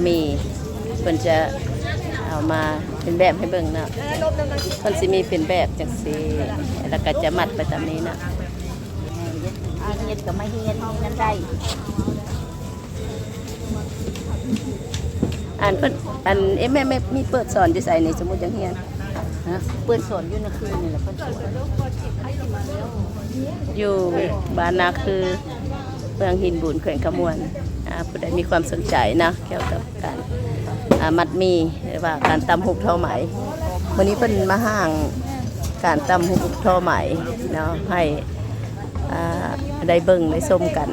ມີ ເພິ່ນຈະເອົາມາເປັນແບບໃຫ້ເບິ່ງເນາະ. ເພິ່ນຊິມີເປັນແບບຈັ່ງຊີ້ ແລ້ວກໍຈະມັດໄປຕາມນີ້ເນາະ. ເຮັດກໍມາຮຽນນຳໄດ້. ອັນເພິ່ນ ອັນ ເອະ ແມ່ ແມ່ມີເປີດສອນຢູ່ໃສນີ້ ສົມມຸດຢາກຮຽນ? ຮະ? ເປີດສອນຢູ່ນາຄືນີ້ແຫຼະ ເພິ່ນສອນ ຢູ່ບ້ານນາຄື ເມືອງຫີນບູນ ແຂວງຄຳມ່ວນ. ອ່າ ຜູ້ໃດມີຄວາມສົນໃຈນະ ກ່ຽວກັບການ ອ່າ ມັດໝີ່ ຫຼືວ່າການຕ່ຳຫູກທໍໄໝ, ມື້ນີ້ເພິ່ນມາຫ້າງການຕ່ຳຫູກທໍໄໝເນາະ ໃຫ້ ອ່າ ໄດ້ເບິ່ງໄດ້ຊົມກັນ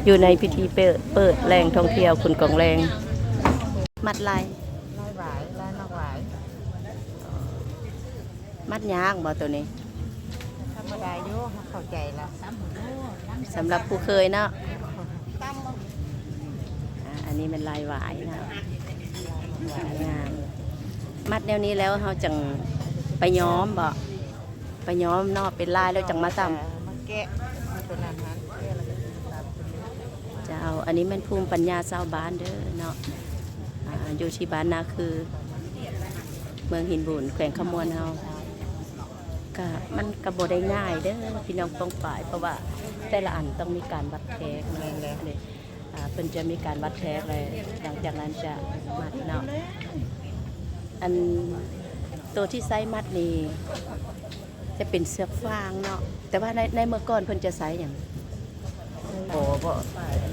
ຢູ່ໃນພິທີເປີດ ເປີດແຫຼ່ງທ່ອງທ່ຽວຂຸນກອງແລງ. ມັດລາຍ ລາຍຫວາຍ ລາຍໝາກຫວາຍ. ມັດຍາກບໍ່ໂຕນີ້? ທຳມະດາຢູ່ ເຮົາເຂົ້າໃຈລະ ສຳລັບຜູ້ເຄີຍເນາະ. ອ່າ ອັນນີ້ແມ່ນລາຍຫວາຍເນາະ ງາມ. ມັດແນວນີ້ແລ້ວເຮົາຈັ່ງໄປຍ້ອມບໍ່? ໄປຍ້ອມເນາະ ເປັນລາຍແລ້ວຈັ່ງມາຕ່ຳ ມາແກະ ຕົວນັ້ນຫັ້ນ ແກະແລ້ວກໍຕຳຕົວນີ້. ເຈົ້າ ອັນນີ້ແມ່ນພູມປັນຍາຊາວບ້ານເດີເນາະ ອ່າ ຢູ່ທີ່ບ້ານນາຄື ເມືອງຫີນບູນ ແຂວງຄຳມ່ວນເຮົາ. ກະ ມັນກະບໍ່ໄດ້ງ່າຍເດີພີ່ນ້ອງປ້ອງປາຍ ເພາະວ່າແຕ່ລະອັນຕ້ອງມີການວັດແທກເນາະ. ແມ່ນແຫຼະ ເດ້ ອ່າ ເພິ່ນຈະມີການວັດແທກ ແລະ ຫຼັງຈາກນັ້ນຈະມັດເນາະ. ອັນ ໂຕທີ່ໃຊ້ມັດນີ້ຈະເປັນເຊືອກຟາງເນາະ ແຕ່ວ່າໃນ ໃນເມື່ອກ່ອນເພິ່ນຈະໃຊ້ຫຍັງ? ຂໍບໍ່?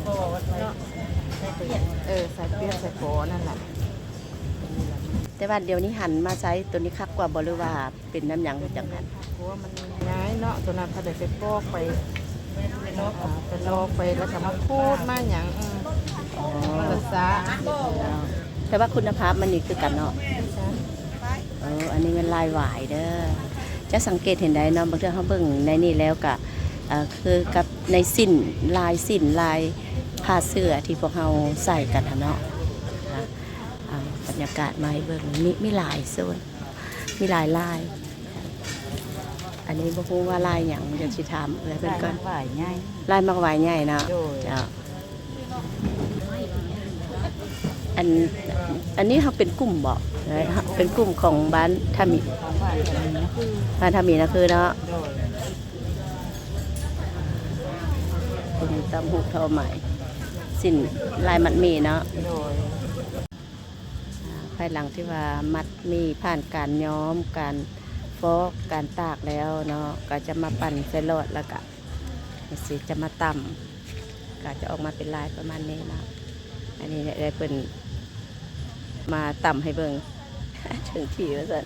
ເນາະ ເອີ ໃສ່ເປັນ ໃສ່ຂໍນັ້ນແຫຼະ. ແຕ່ວ່າດຽວນີ້ຫັນມາໃຊ້ໂຕນີ້ຄັກກວ່າບໍ່ ຫຼືວ່າ ເປັນນຳຫຍັງຈັ່ງຫັ້ນ? ເພາະວ່າມັນງ່າຍເນາະ ຕົວນັ້ນເຂົາໄດ້ໄປປອກໄປ ອ່າ ໄປລອກໄປ ແລ້ວກໍມາຂູດມາຫຍັງ ເອີ ອໍ ມັນລະຊ້າ. ແຕ່ວ່າຄຸນນະພາບມັນນີ້ຄືກັນເນາະ. ເອີ ອັນນີ້ແມ່ນລາຍຫວາຍເດີ ຈະສັງເກດເຫັນໄດ້ເນາະ ບາງເທື່ອເຮົາເບິ່ງໃນນີ້ແລ້ວກະ ເອີ ຄືກັບໃນສິ້ນ ລາຍສິ້ນ ລາຍຜ້າເສື້ອທີ່ພວກເຮົາໃສ່ກັນຫັ້ນເນາະ. ອ່າ ບັນຍາກາດມາໃຫ້ເບິ່ງ ມີ ມີຫຼາຍໂຊນ ມີຫຼາຍລາຍ. ອັນນີ້ບໍ່ຮູ້ວ່າລາຍຫຍັງ ດຽວຊິຖາມເອື້ອຍເພິ່ນກ່ອນ. ລາຍໝາກຫວາຍໃຫຍ່ ລາຍໝາກຫວາຍໃຫຍ່ເນາະ. ໂດຍ ເຈົ້າ ອັນ ອັນນີ້ເຮົາເປັນກຸ່ມບໍ? ເປັນກຸ່ມຂອງບ້ານທ່າມີ ບ້ານທ່າມີນາຄືເນາະ. ໂດຍ ກຸ່ມຕ່ຳຫູກທໍໄໝ ສິ້ນລາຍມັດໝີ່ເນາະ. ໂດຍ ອ່າ ພາຍຫຼັງທີ່ວ່າມັດໝີ່ຜ່ານການຍ້ອມ ການຟອກ ການຕາກແລ້ວເນາະ ກໍຈະມາປັ່ນໃສ່ຫຼອດ ແລ້ວກະ ຊິຈະມາຕ່ຳ ກະຈະອອກມາເປັນລາຍປະມານນີ້ເນາະ. ອັນນີ້ໄດ້ເພິ່ນມາຕ່ຳໃຫ້ເບິ່ງ ເຖິງທີ່ວ່າຊັ້ນ.